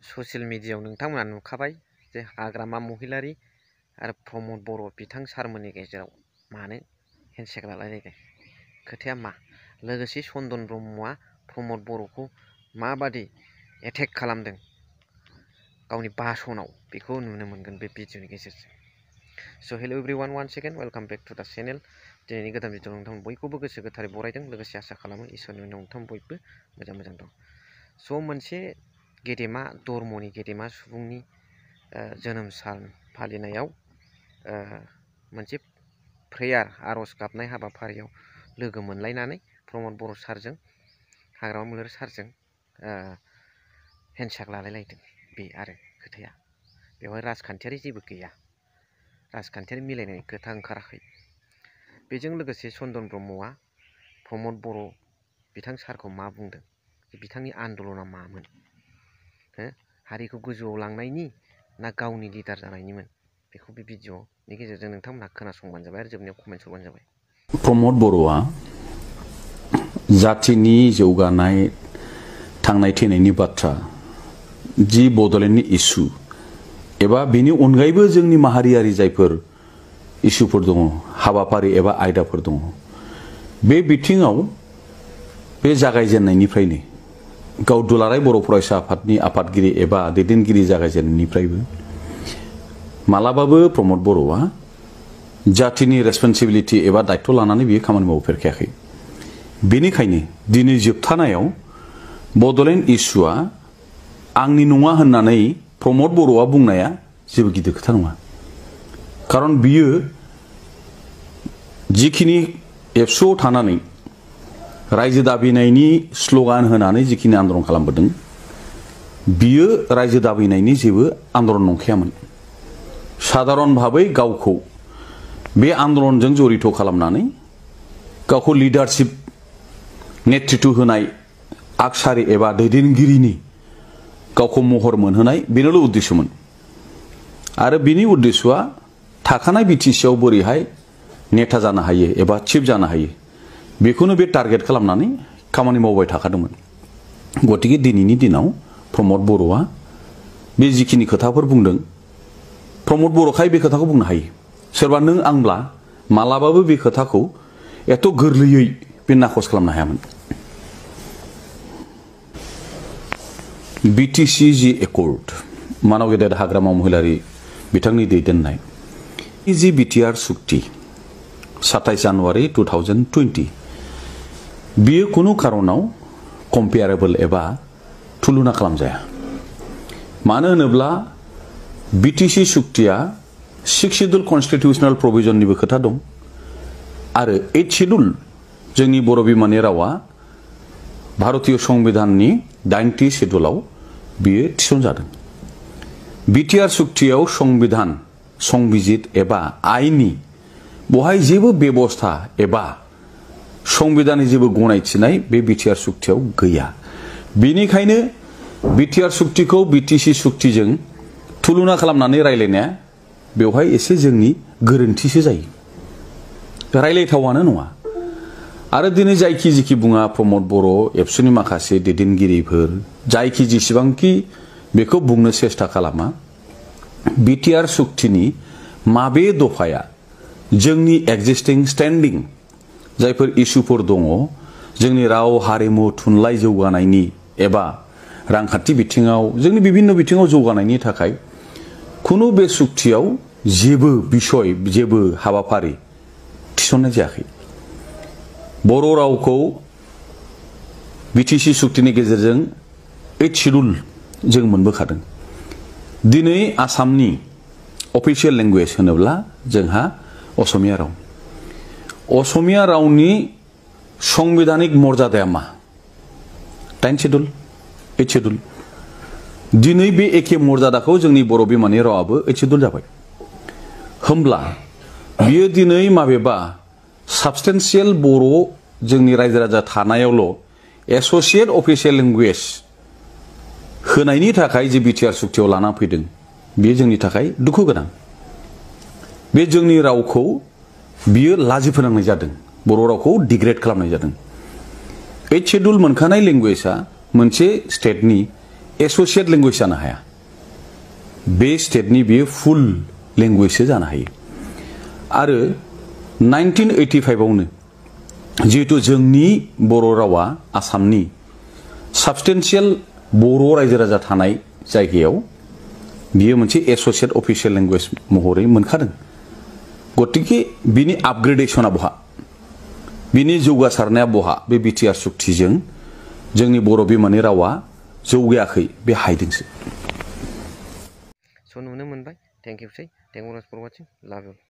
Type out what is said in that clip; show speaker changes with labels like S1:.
S1: Social मिडियायाव नोंथांमोना नुखाबाय जे हाग्रामा महिलारि आरो प्रमद बर' बिथां सारमोननि गेजेराव मानो हेन्डशेक लालायलायदों खोथाया मा लोगोसे चन्दन ब्रह्मआ प्रमद बर'खौ माबादि एटेक खालामदों गावनि भाषणाव बेखौ नुनो मोनगोन बे भिडिअनि गेजेरजों। So' hello' everyone one second welcome back to the channel. दिनैनि गोदान भिडिअ नोंथांमोन बयखौबो गोसो गोथारै बरायदों लोगोसे आसा खालामो इसोरनि उनाव नोंथांमोन बयबो मोजां दं। स' मोनसे गेदेमा धर्मनि गेदेमा सुबुंनि जोनोम सान फालिनायाव मोनसे प्रेयार आर'ज गाबनाय हाबाफारियाव लोगो मोनलायनानै प्रमद बर' सारजों हाग्रामा महिलारि सारजों हेन्डशेक लालायलायदों बे आरो खोथाया बेवहाय राजखान्थियारि जेबो गैया, राजखान्थियारि मिलायनाय खोथा ओंखाराखै। बेजों लोगोसे चन्दन ब्रह्मआ प्रमद बर' बिथां सारखौ मा बुंदों बिथांनि आन्दलना मामोन, हारिखौ गोजौआव लांनायनि ना गावनि लिडार जानायनिमोन, बेखौ बे भिडिअनि गेजेरजों नोंथांमोनहा खोनासंबानो जाबाय आरो जोबनायाव कमेन्ट हरबानो जाबाय।
S2: प्रमद बर'आ जातिनि जौगानाय थांनाय थैनायनि बाथ्रा जि बड'लेण्डनि इस्यु एबा बेनि अनगायैबो जोंनि माहारियारि जायफोर इस्युफोर दङ हाबाफारि एबा आयदाफोर दङ बे बिथिङाव बे जागायजेननायनिफ्रायनो गाव दुलाराय बर' फरायसा आफादनि आफादगिरि एबा दैदेनगिरि जागायजेननायनिफ्रायबो मालाबाबो प्रमद बर'आ जातिनि रेसपन्सिबिलिटि एबा दायथ' लानानै बियो खामानि मावफेरखायाखै। बेनिखायनो दिनै जोबथानायाव बड'लेण्ड इस्युआ आंनि नङा होननानै प्रमद बर'आ बुंनाया जेबो गिदिर खोथा नङा। खारन बियो जिखिनि एबसुआव थानानै रायजो दाबिनायनि स्ल'गान होनानै जिखिनि आन्दलन खालामबोदों बियो रायजो दाबिनायनि जेबो आन्दलन नंखायामोन। साधारन भाबै गावखौ बे आन्दलनजों जड़ित खालामनानै गावखौ लिडारशिप नेतृत्व होनाय आगसारि एबा दैदेनगिरिनि गावखौ महर मोनहोनाय बेनोल' उद्देश्यमोन आरो बिनि उद्देश्यआ थाखानाय बिटिसिआव बोरैहाय नेता जानो हायो एबा चिफ जानो हायो बेखौनो बे टारगेट खालामनानै खामानि मावबाय थाखादोंमोन। गतिके दिनैनि दिनाव प्रमद बर'आ बे जिखिनि खोथाफोर बुंदों प्रमद बर'खाय बे खोथाखौ बुंनो हायो। सोरबा नों आंब्ला मालाबाबो बे खोथाखौ एथ' गोरलैयै बे नाखस खालामनो हायामोन। बिटिसि जि एकर्ड मानव गेदेर हाग्रामा महिलारि बिथांनि दैदेननाय जि बिटिआर सुक्ति 27 जानुवारि 2020 बियो कुनु कारनाव कम्पेयारेबल एबा तुलना खालामजाया। मानो होनोब्ला बिटिसि सुक्तिया 6 शेड्युल कन्स्टिटिउशनेल प्रभिजननिबो खोथा दं आरो 8 शेड्युल जोंनि बर' बिमानि रावा भारतीय संविधाननि 9थि शेड्युलाव बियो थिसनजादों। बिटिआर सुक्तियाव संविधान संबिजित एबा आइननि बहाय जेबो बेबस्था एबा संविधाननि जेबो गनायथिनाय बे बिटिआर सुक्तियाव गैया। बेनिखायनो बिटिआर सुक्तिखौ बिटिसि सुक्तिजों तुलना खालामनानै रायलायनाया बेवहाय एसे जोंनि गोरोन्थिसो जायो, रायलायथावानो नङा। आरो दिनै जायखि जिखि बुङा प्रमद बर' एबसुनि माखासे दैदेनगिरिफोर जायखि जेसेबांखि बेखौ बुंनो सेस्था खालामा बिटिआर सुक्तिनि माबे दफाया जोंनि एक्जिस्टिं स्टेन्डिं जायफोर इस्युफोर दङ जोंनि राव हारिमु थुनलाइ जौगानायनि एबा रांखान्थि बिथिङाव जोंनि बिभिन्न बिथिङाव जौगानायनि थाखाय खुनु बे सुक्तियाव जेबो बिसय जेबो हाबाफारि थिसननाय जायाखै। बर' रावखौ बिटिसि सुक्तिनि गेजेरजों 8 शेड्युल जों मोनबोखादों। दिनै आसामनि अफिसियेल लेंगुवेज होनोब्ला जोंहा असमिया राव। असमिया रावनि संविधानिक मर्यादाया मा 9 शेड्युल 8 शेड्युल। दिनै बे एखे मर्यादाखौ जोंनि बर' बिमानि रावाबो 8 शेड्युल जाबाय। होमब्ला बियो दिनै माबेबा साबस्टेन्सियेल बर' जोंनि रायजो राजा थानायावल' एस'सिएट अफिसियेल लेंगुवेज होनायनि थाखाय जे बिटिआर सुक्तियाव लाना फैदों बेयो जोंनि थाखाय दुखु गोनां। बे जोंनि रावखौ बियो लाजि फोनांनाय जादों, बर' रावखौ डिग्रेड खालामनाय जादों। 8 शेड्युल मोनखानाय लेंगुवेजआ मोनसे स्टेटनि एसोसिएट लेंगुवेज जानो हाया बे स्टेटनि बेयो फुल लेंगुवेजसो जानो हायो आरो 1985 आवनो जिहेतु जोंनि बर' रावा आसामनि साबस्टेन्सियेल बर' रायजो राजा थानाय जायगायाव बियो मोनसे एसोसिएट अफिसियेल लेंगुवेज महरै मोनखादों गतिके बिनि आपग्रेडेशना बहा बिनि जौगासारनाया बहा बे बिटिआर सुक्तिजों जोंनि बर' बिमानि रावा जौगायाखै बे हायदोंसो
S1: स' नुनो मोनबाय थेंक इउ सै थेंक इउ फर वाचिं लाभ इउ